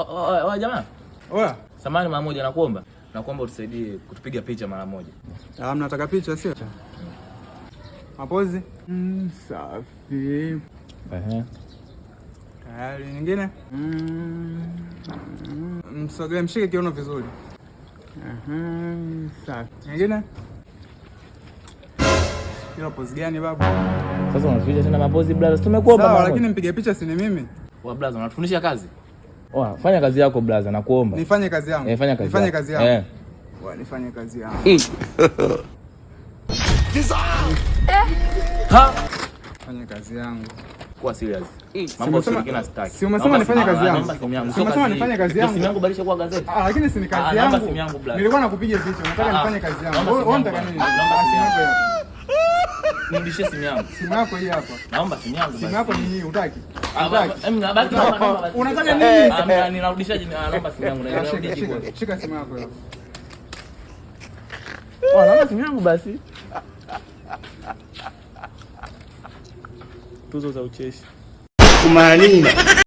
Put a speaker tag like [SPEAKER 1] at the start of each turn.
[SPEAKER 1] Oa jamaa.
[SPEAKER 2] Oya.
[SPEAKER 1] Samahani mara moja nakuomba. Nakuomba utusaidie kutupiga picha mara moja.
[SPEAKER 2] Ah, mnataka picha sio? Mapozi? Safi.
[SPEAKER 1] Ehe.
[SPEAKER 2] Tayari nyingine? Msogelee, mshike kiuno vizuri. Ehe, safi. Nyingine? Hilo pozi gani babu?
[SPEAKER 1] Sasa unatuficha tena mapozi brother. Tumekuomba
[SPEAKER 2] Sawa,
[SPEAKER 1] mara
[SPEAKER 2] lakini
[SPEAKER 1] moja.
[SPEAKER 2] mpige picha si ni mimi.
[SPEAKER 1] Wa brother, unatufundisha kazi? Oa, fanya kazi yako brother, nakuomba.
[SPEAKER 2] Nifanye kazi yangu.
[SPEAKER 1] Eh, fanya kazi.
[SPEAKER 2] Nifanye
[SPEAKER 1] yako.
[SPEAKER 2] kazi yangu.
[SPEAKER 1] Eh.
[SPEAKER 2] Wa, nifanye kazi yangu.
[SPEAKER 1] Ha!
[SPEAKER 2] Fanye kazi yangu.
[SPEAKER 1] Kuwa serious. Mambo
[SPEAKER 2] umesema-
[SPEAKER 1] ushirikina sitaki.
[SPEAKER 2] si umesema nifanye kazi yangu?
[SPEAKER 1] Naomba simu yangu.
[SPEAKER 2] Si umesema nifanye kazi yangu?
[SPEAKER 1] Simu yangu badilisha kuwa gazeti.
[SPEAKER 2] Ah, lakini si ni
[SPEAKER 1] Ah,
[SPEAKER 2] kazi
[SPEAKER 1] naomba
[SPEAKER 2] yangu.
[SPEAKER 1] simu yangu, brother.
[SPEAKER 2] Nilikuwa nakupiga picha, nataka
[SPEAKER 1] Ah,
[SPEAKER 2] nifanye kazi yangu.
[SPEAKER 1] naomba
[SPEAKER 2] Wewe
[SPEAKER 1] simu yangu,
[SPEAKER 2] unataka nini?
[SPEAKER 1] brother. Naomba
[SPEAKER 2] Ah,
[SPEAKER 1] simu
[SPEAKER 2] simu
[SPEAKER 1] yangu.
[SPEAKER 2] yako hapa.
[SPEAKER 1] Nirudishie simu yangu.
[SPEAKER 2] Simu yako hii hapa.
[SPEAKER 1] Naomba simu yangu.
[SPEAKER 2] Simu
[SPEAKER 1] basi.
[SPEAKER 2] yako ni hii, hutaki?
[SPEAKER 1] Ah,
[SPEAKER 2] Hutaki?
[SPEAKER 1] basi naomba basi.
[SPEAKER 2] Unataka nini?
[SPEAKER 1] Ah, ninarudishaje? Naomba simu yangu.
[SPEAKER 2] Ah,
[SPEAKER 1] Narudisha
[SPEAKER 2] Shika,
[SPEAKER 1] keyboard.
[SPEAKER 2] shika, shika simu yako hiyo.
[SPEAKER 1] Oh, naomba simu yangu basi. Tuzo za ucheshi.
[SPEAKER 3] Kumanina.